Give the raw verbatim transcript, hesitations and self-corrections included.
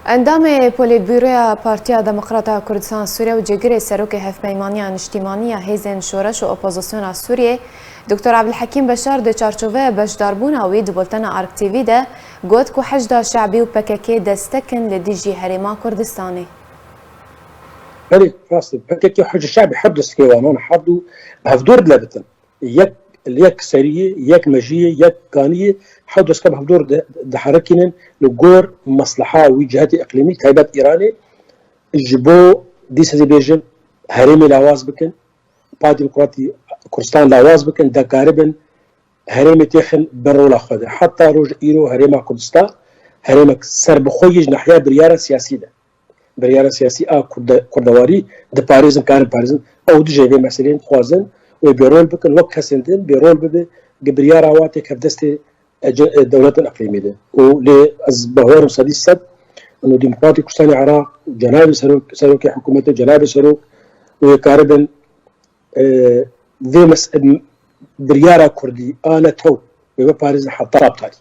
Endamê Polîtbûroya Partiya Demokrata Kurdistan Sûriye û cêgirê Serokê Hevpeymaniya Niştîmanî ya Hêzên Şoreş û Opozisyona Sûriyê, Doktor Ebdulhekîm Beşar di çarçoveya beşdarbûna wî di bultena Ark T V de got ku Heşda Şebî û P K K destek in li dijî Herêma Kurdistanê. Belê, rast e. P K K û Heşda Şebî her du destgehê wan, wan her du bi hevdor dilebitin. Yek, yek seriyê, yek mejiyê, yek kaniyê, her du destgeh bi hevdor di-, diherekînin li gor mesleha wî cihetê iqlîmî, taybet Îranê, ji bo dîsa dibêjin herêmê lawaz bikin, pa demokratî Kurdistan lawaz bikin, dekaribin herêmê têxin bin rola xwe de. Heta roj îro herêma Kurdistan herêmek serbixwe yê ji nahiya biryara siyasî de. Biryara siyasî a Kurde-, Kurdewarî diparêzin, karin parêzin. Ew dijê vê meseleyên dixwazin wê bêrol bikin, wek kesên din bêrol bibe, bi biryara wa têkevdestê ece-, e, dewletên iqlîmî de. Û lê ez bawerim sedî sed, û Demokratî Kurdistanê Iraq, cenabê serok, serokê hikûmetê, cenabê serok, wê karibin, e, vê mes-, em, biryara Kurdî a netew wê biparêzin heta bi tarî.